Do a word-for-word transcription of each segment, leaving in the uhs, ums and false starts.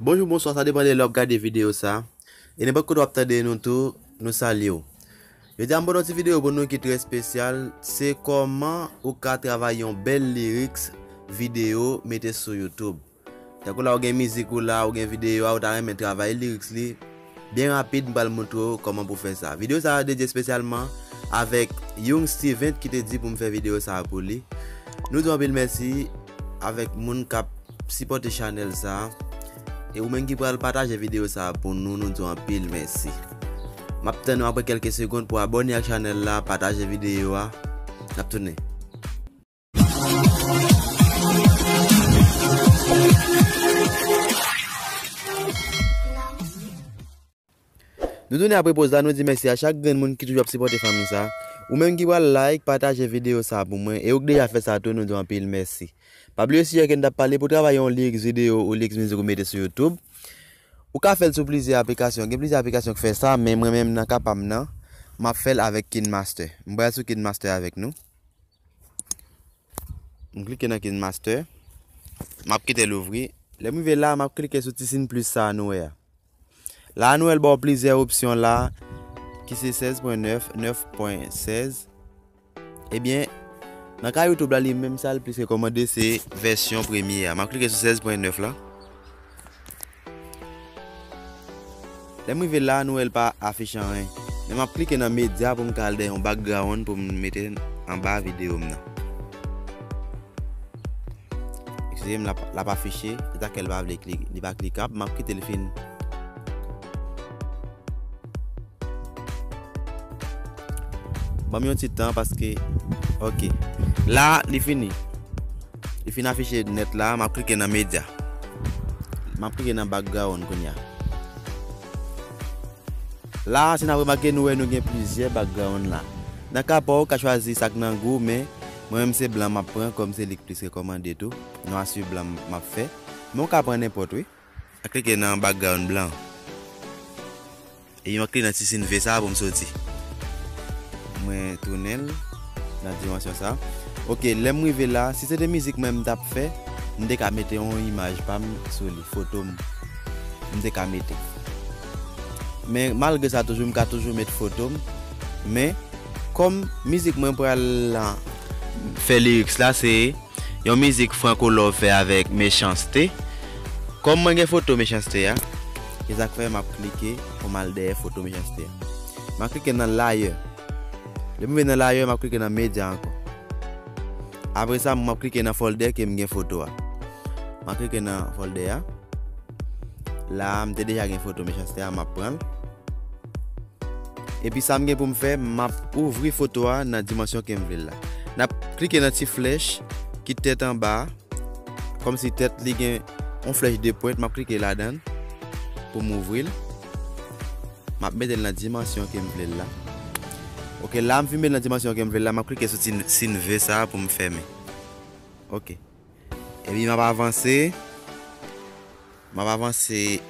Bonjou, bonswa, sa depann de lè w ap gade videyo sa. E nenpòt kote w ap tande nou tou, nou salye w. Jodi a, m pote yon ti videyo pou nou ki trè espesyal. Se kòman ou ka travay yon bèl lyrics videyo mete sou YouTube. Tankou la, ou gen mizik ou la, ou gen videyo a, ou ta renmen travay lyrics li. Byen rapid, m pral montre w kòman pou fè sa. Videyo sa a dedye espesyalman avèk Young Steven ki te di pou m fè videyo sa a pou li. Nou di w anpil mèsi avèk moun k ap sipòte chanèl sa a. E ou menm ki pral pataje videyo sa a pou nou, nou di w anpil mèsi. M ap tann nou apre kèlke segonn pou abòne ak chanèl la, pataje videyo a. N ap tounen. Nou tounen apre poz la, nou di mèsi a chak grenn moun ki toujou ap sipòte fanmi sa. Ou menm ki pral like, pataje videyo sa pou mwen, e ou k deja fè sa tou, nou di w anpil mèsi. Pa bliye sijè ke n t ap pale pou travay yon lyrics videyo ou lyrics mizik ou mete sou YouTube. Ou ka fè l sou plizyè aplikasyon. Gen plizyè aplikasyon k fè sa, men mwen menm nan ka pa m nan, m ap fè l avèk KineMaster. M pral sou KineMaster avèk nou. M klike nan KineMaster. M ap kite l ouvri. Lè m rive la, m ap klike sou ti siy plis sa a nou wè a. La a nou wè l ba w plizyè opsyon la, ki se sèz pwen nèf, nèf pwen sèz. Ebyen, nan ka YouTube la, li menm sa l plis rekòmande, se vèsyon premye a. M ap klike sou sèz pwen nèf la. Lè m rive la, nou wè l pa afiche anyen. Men m ap klike nan medya pou m ka al dèyè yon background pou m mete anba videyo m nan. Eskize m, l ap, l ap afiche. Se ta kè l pa vle kli-, li pa klikab. M ap kite l fin. Ban m yon ti tan paske, ok. La, li fini. Li fin afiche nèt la, m ap klike nan medya. M ap klike nan background kounye a. La, si n ap remake, nou wè nou gen plizyè background la. Nan ka pa w, ou ka chwazi sa k nan gou w, men mwen menm se blan m ap pran, kòm se li k plis rekòmande tou. Nwa sou blan m ap fè. Men ou ka pran nenpòt, wi. M ap klike nan background blan. E m ap klike nan ti siy V sa a pou m soti. Mwen tounen l nan dimansyon sa a. Ok, lè m rive la, si se te mizik mwen m t ap fè, m te ka mete yon imaj pa m sou li, foto m. M te ka mete. Men malgre sa toujou, m ka toujou met foto m. Men, kòm mizik mwen pral fè lyrics la, se yon mizik Franco Love fè avèk Mechans-T. Kòm mwen gen foto Mechans-T a, se sa k fè m ap klike pou m al dèyè foto Mechans-T a. M ap klike nan Layer. Lè m rive nan Layer, m ap klike nan Medya ankò. Apre sa, m ap klike nan folder ke m gen foto a. M ap klike nan folder a. La a, m te deja gen foto Mechans-T a, m ap pran l. Epi sa m gen pou m fè, m ap ouvri foto a nan dimansyon ke m vle l la. N ap klike nan ti flèch ki tèt anba a. Kòmsi tèt li gen yon flèch de pwent, m ap klike ladan l pou m ouvri l. M ap mete l nan dimansyon ke m vle l la. Ok, la m fin mete l nan dimansyon ke m vle l la, m ap klike sou ti siy V sa a pou m fèmen. Ok. Epi m ap avanse. M ap avanse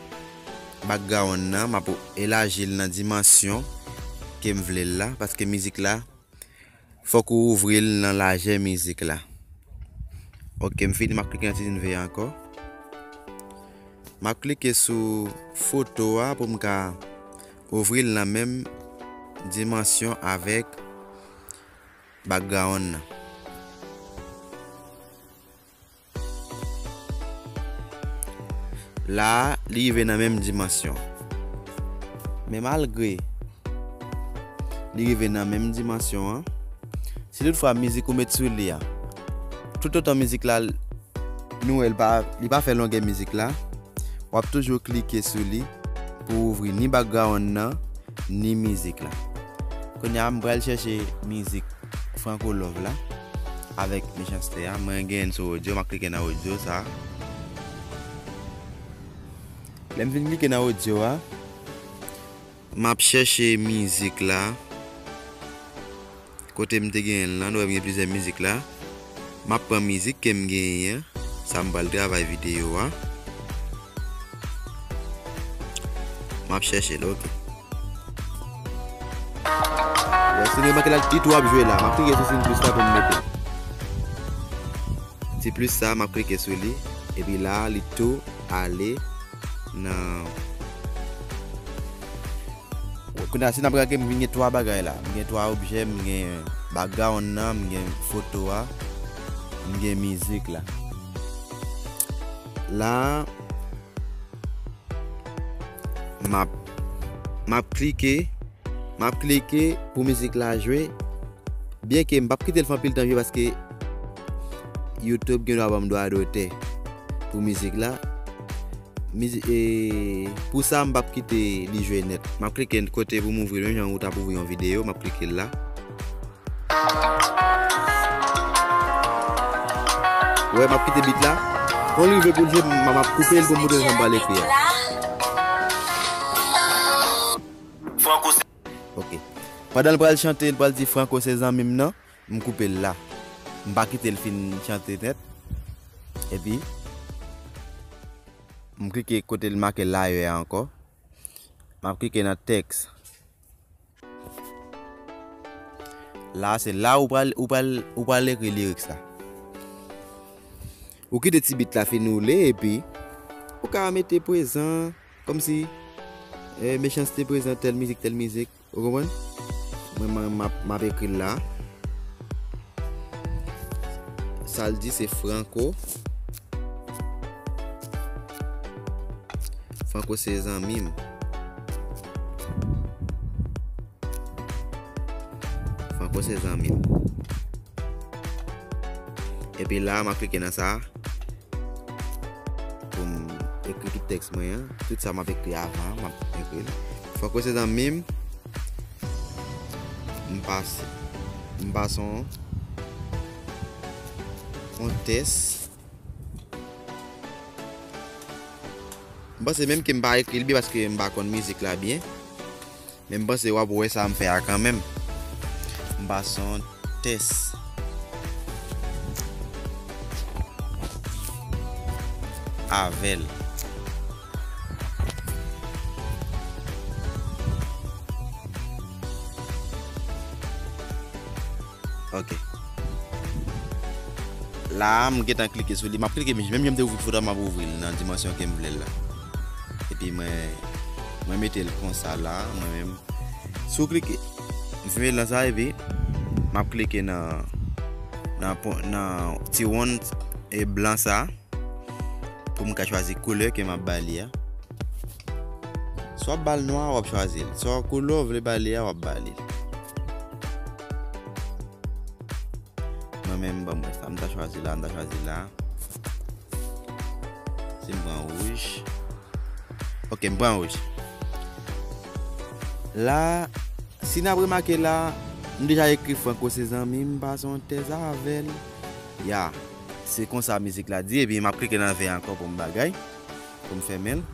background nan, m ap elaji l nan dimansyon ke m vle l la, paske mizik la, fòk ou ouvri l nan lajè mizik la. Ok, m fini, m ap klike nan ti siy V ankò. M ap klike sou foto a pou m ka ouvri l nan menm dimansyon avèk background nan. La a, li rive nan menm dimansyon. Men malgre li rive nan menm dimansyon an, si toutfwa mizik ou met sou li a, toutotan mizik la, nou wè l pa, li pa fè longè mizik la, w ap toujou klike sou li pou ouvri ni background nan, ni mizik la. Kounye a, m pral chèche mizik Franco Love la avèk Mechans-T a. Mwen genyen l sou audio, m ap klike nan audio sa a. Lè m fin klike nan audio a, m ap chèche mizik la. Kote m te genyen l lan, nou wè m gen plizyè mizik la. M ap pran mizik ke m genyen an, sa m pral travay videyo a. M ap chèche l, ok. Bon, si nou remake la, li tou ap jwe la. M ap klike sou siy plis la pou m mete l. Ti plis sa, m ap klike sou li. Epi la, li tou ale nan. Kounye a, si n ap gade, m gen twa bagay la. M gen twa objè, m gen background nan, m gen foto a, m gen mizik la. La, m ap, m ap klike, m ap klike pou mizik la jwe. Byenke m p ap kite l fè anpil tan jwe paske YouTube gen dwa ban m dwa dotè pou mizik la. Mizi-, e, pou sa, m p ap kite li jwe nèt. M ap klike kote pou m ouvri l, menm jan ou t ap ouvri yon videyo, m ap klike l la. Wè, m ap kite beat la. Kon li rive pou l jwe, m, m ap koupe l pou m montre l jan m pral ekri a. Ok. Pandan l pral chante, l pral di Franco se zanmi m nan, m koupe l la. M pa kite l fin chante nèt. Epi, m klike kote l make lyre a ankò. M ap klike nan tèks. La, se la ou pral, ou pral, ou pral ekri lyrics la. Ou kite ti beat la fin woule, epi ou ka mete prezan, kòmsi, eh, Mechanste prezan tèl mizik, tèl mizik. Ou konprann? Mwen, mwen, m ap, m ap ekri l la. Sa l di se Franco. Franco se zanmi m. Franco se zanmi m. Epi la, m ap klike nan sa pou m ekri tout tèks mwen an. Tout sa m ap ekri avan, m ap ekri l. Franco se zanmi m. M pase, m pase yon, yon tès. M panse menm ke m pa ekri l byen paske m pa konn mizik la byen. Men m panse w ap wè sa m fè a kanmenm. M pase yon tès avè l. Ok. La a, m gentan klike sou li. M ap klike, menm jan m te ouvri foto a, m ap ouvri l nan dimansyon ke m vle l la. Epi mwen, mwen mete l konsa la, mwen menm. Si w klike, m fèmen l nan sa, epi m ap klike nan, nan pon-, nan ti wonn e blan sa. Pou m ka chwazi koulè ke m ap ba li a. Si w ap ba l nwa, w ap chwazi l. Si w koulè w vle ba li a, w ap ba li. Mwen menm, ban mwen sa m ta chwazi la, m ta chwazi la. Si m pran wouj. Ok, m pran wouj. La, si n ap remake la, m deja ekri Franco se zanmi m, m pase yon tès avè l. Ya, se konsa mizik la di, epi m ap klike nan vè ankò pou m bagay, pou m fèmen l.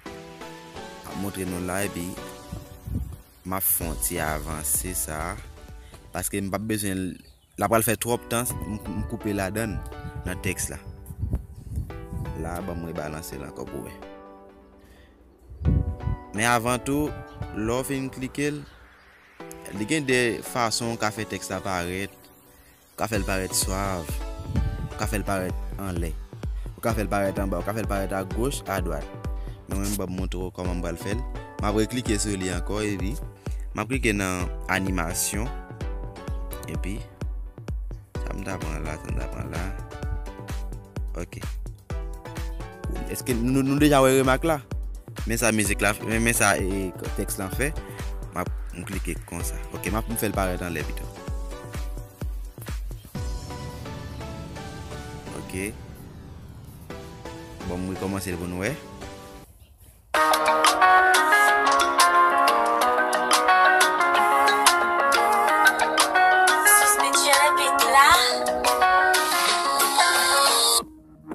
M ap montre nou la, epi m ap fè yon ti avanse sa, paske m p ap bezwen l, l ap pral fè twòp tan, m, m koupe ladan l, nan tèks la. La, ban m rebalanse l ankò pou wè. Men avan tou, lè w fin klike l, li gen de fason w ka fè tèks la parèt. Ou ka fè l parèt swav. Ou ka fè l parèt anlè. Ou ka fè l parèt anba. Ou ka fè l parèt agoch, adwat. Men mwen, m ap montre w kòman m pral fè l. M ap reklike sou li ankò, epi m ap klike nan animasyon. Epi, sa m ta pran la, sa m ta pran la. Ok. Èske nou, nou deja wè remak la? Men sa mizik la, men, men sa, e, tèks lan fè. M ap, m klike konsa. Ok, m ap, m fè l parèt anlè pito. Ok. Bon, m rekòmanse l pou nou wè.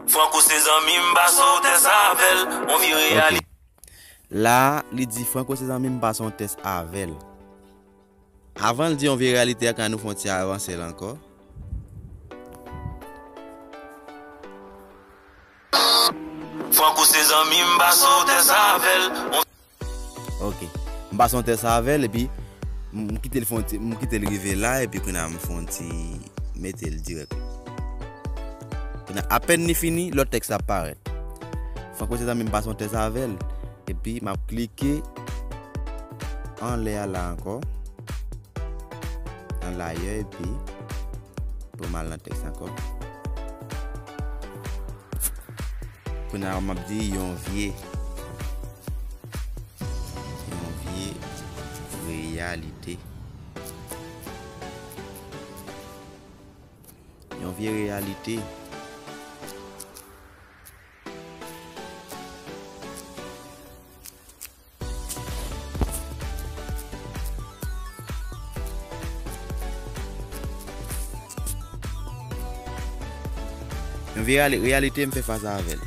Franco se zanmi m, pase yon tès avè l, on vye reyalite. La, li di Franco se zanmi m, pase yon tès avè l. Avan l di on vye reyalite a, kan nou fè yon ti avanse l ankò. Franco se zanmi m, pase yon tès avè l. Ok. M pase yon tès avè l, epi m, m kite l fè yon ti, m kite l rive la, epi kounye a m fè yon ti mete l dirèk. Kounye a, apèn li fini, lòt tèks la ap parèt. Franco, se zanmi m, pase yon tès avè l. Epi, m ap klike anlè a la ankò. Anlè a, epi, pou m al nan tèks ankò. Kounye a, m ap di yon vye. Yon vye reyalite. Yon vye reyalite. Yon vye reyali-, reyalite m fè fas avè l.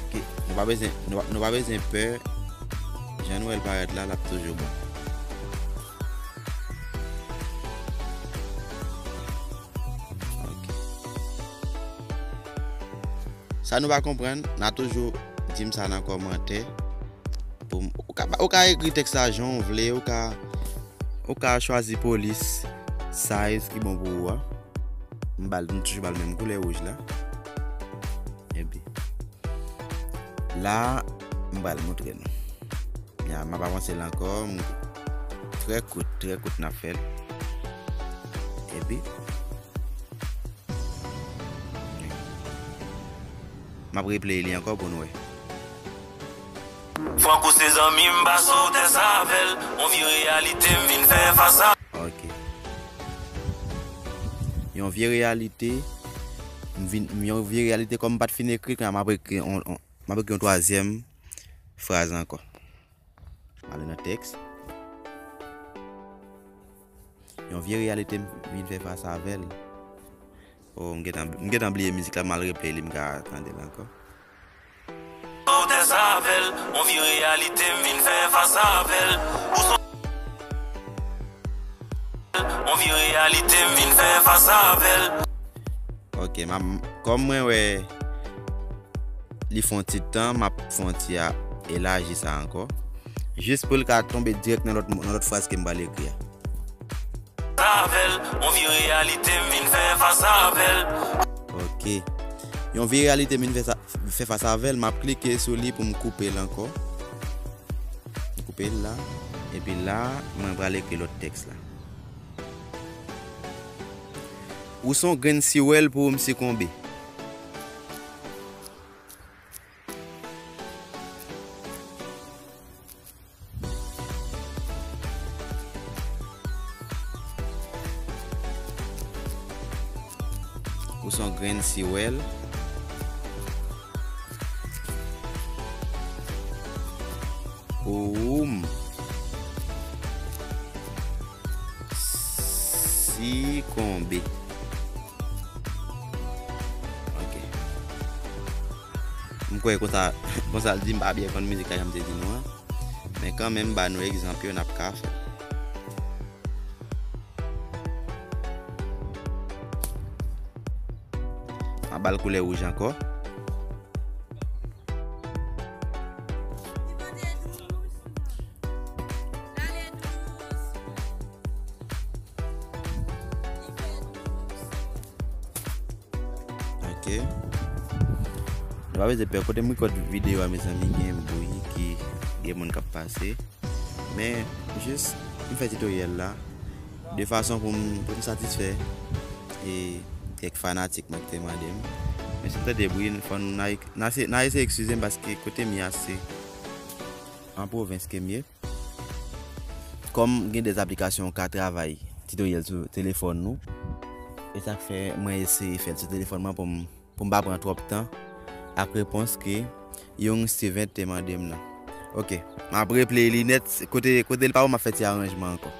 Ok, nou pa bezwen, nou pa, nou pa bezwen pè. Jan nou wè l parèt la, l ap toujou bon. Ok. Sa nou pa konprann, n a toujou di m sa nan kòmantè. Pou m, ou ka, ou ka ekri tèks la jan w vle, ou ka, ou ka chwazi polis, size ki bon pou ou a. M ba l, m toujou ba l menm koulè wouj la. Epi, la, m pral montre nou. Ya, m ap avanse l ankò. M, trè kout, trè kout n ap fè l. Epi, m ap replay li ankò pou nou wè. Franco se zanmi m, pase yon tès avè l. Yon vye reyalite m vin fè fas a. Ok. Yon vye reyalite, m vin, yon vye reyalite, kòm m pa t fin ekri, kounye a m ap ekri yon, yon, m ap ekri yon twazyèm fraz ankò. M ale nan tèks. Yon vye reyalite m vin fè fas avè l. Oh, m gentan, m gentan bliye mizik la, m al replay li, m ka tande l ankò. Yon tès avè l, yon vye reyalite m vin fè fas avè l. Ou son, yon vye reyalite m vin fè fas avè l. Ok, m ap, kòm mwen wè li fè yon ti tan, m ap fè yon ti a, elaji sa ankò. Jis pou l ka tonbe dirèk nan lòt mo, nan lòt fraz ke m pral ekri a. Avè l, yon vye reyalite m vin fè fas avè l. Ok. Yon vye reyalite m vin fè sa, fè fas avè l, m ap klike sou li pou m koupe l ankò. M koupe l la. Epi la, mwen pral ekri lòt tèks la. Ou son grenn siwèl pou m sikonbe. Ou son grenn siwèl pou m sikonbe. Ok. M kwè konsa, konsa l di m pa byen konn mizik la jan m te di nou an. Men kanmenm, m ba nou egzanp yo n ap ka fè. M ap ba l koulè wouj ankò. Ok. Nou pa bezwen pè. Kote m rekòd videyo a, mezanmi, gen bri, ki, gen moun k ap pase. Men, jis, m fè titoryèl la de fason pou m, pou m satisfè, e, kèk fanatik mwen ki te mande m. Men si m tande bri, fò n a, n a, n a eseye eskize m, paske kote m ye a se an pwovens ke m ye. Kòm gen de aplikasyon ou ka travay titoryèl sou telefòn nou, e sa k fè mwen eseye fè l sou telefòn mwen pou m, pou m pa pran twòp tan ak repons ke Young Steven te mande m nan. Ok, m ap replay li nèt, kote, kote l pa bon, m ap fè ti aranjman ankò.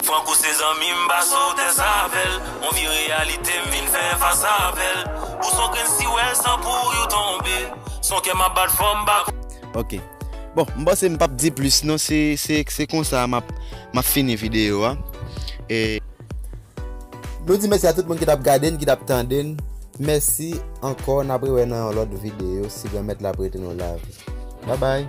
Franco se zanmi m, pase yon tès avè l. Yon vye reyalite m vin fè fas avè l. Ou son grenn siwèl san pou ou tonbe. Son kè m ap bat fò m pa. Ok. Bon, m panse m p ap di plis non, se, se, se konsa m ap, m ap fini videyo a. E nou di mèsi a tout moun ki t ap gade n, ki t ap tande n. Mèsi ankò, n ap rewè nan yon lòt videyo, si Granmèt la prete nou lavi. Babay.